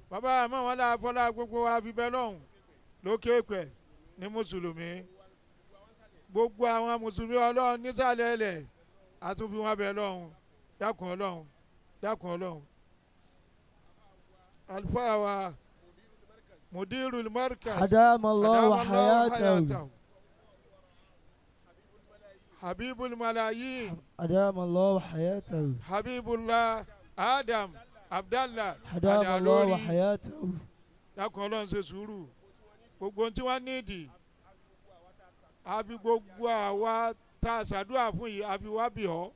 Bàbá àmọ́ wọn lá fọlá gbogbo wa fi bẹ́ lọ́hùn lókè pẹ̀ ní mùsùlùmí. Gbogbo àwọn mùsùlùmí ọlọ́run nísàlẹ̀ ilẹ̀ àtúnfi wọn bẹ lọ́hùn. Dákun ọlọ́run, dákun ọlọ́run. Àlùfáà wa Mudirul Markaz. أدام الله أدام الله حياته. حياته. Habibul Malayin. أدام الله حياته. Habibullah Adam Abdallah. أدام الله Adalori. حياته. Dákun ọlọ́run, ṣe sùúrù. Gbogbo ohun tí wọ́n nídìí, àbí gbogbo àwa tá a ṣàdúrà fún yìí, àbí wá bì ọ́,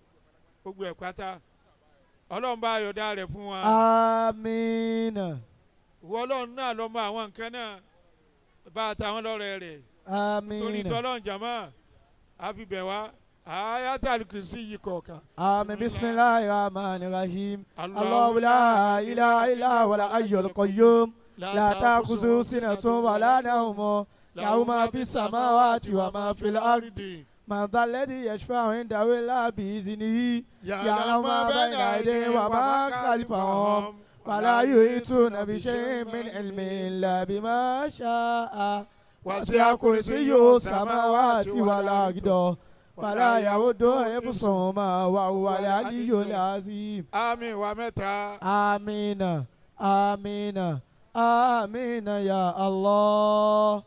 gbogbo ẹ̀ pátá, ọlọ́run bá yọ̀dá rẹ̀ fún wa. آمين. Ìwọ ọlọ́run náà ló mọ àwọn nǹkan náà, bá a ta wọn lọ́rẹ̀ rẹ̀ torí آمين. tọ́lọ́run. Jàmá àfi bẹ̀ wá ayatul kursi yìí kọ̀ọ̀kan. آمين. بسم الله الرحمن الرحيم. الله لا إله إلا هو الحي القيوم، لا تأخذه سنة ولا نوم، له ما في السماوات وما في الأرض، من ذا الذي يشفع عنده إلا بإذنه، يعلم ما بين أيديهم وما خلفهم، ولا يحيطون بشيء من علمه إلا بما شاء، وسع كرسيه السماوات والأرض، ولا يؤوده حفظهما، وهو العلي العظيم. Àmín wa mẹ́ta. آمين، آمين، آمين يا الله.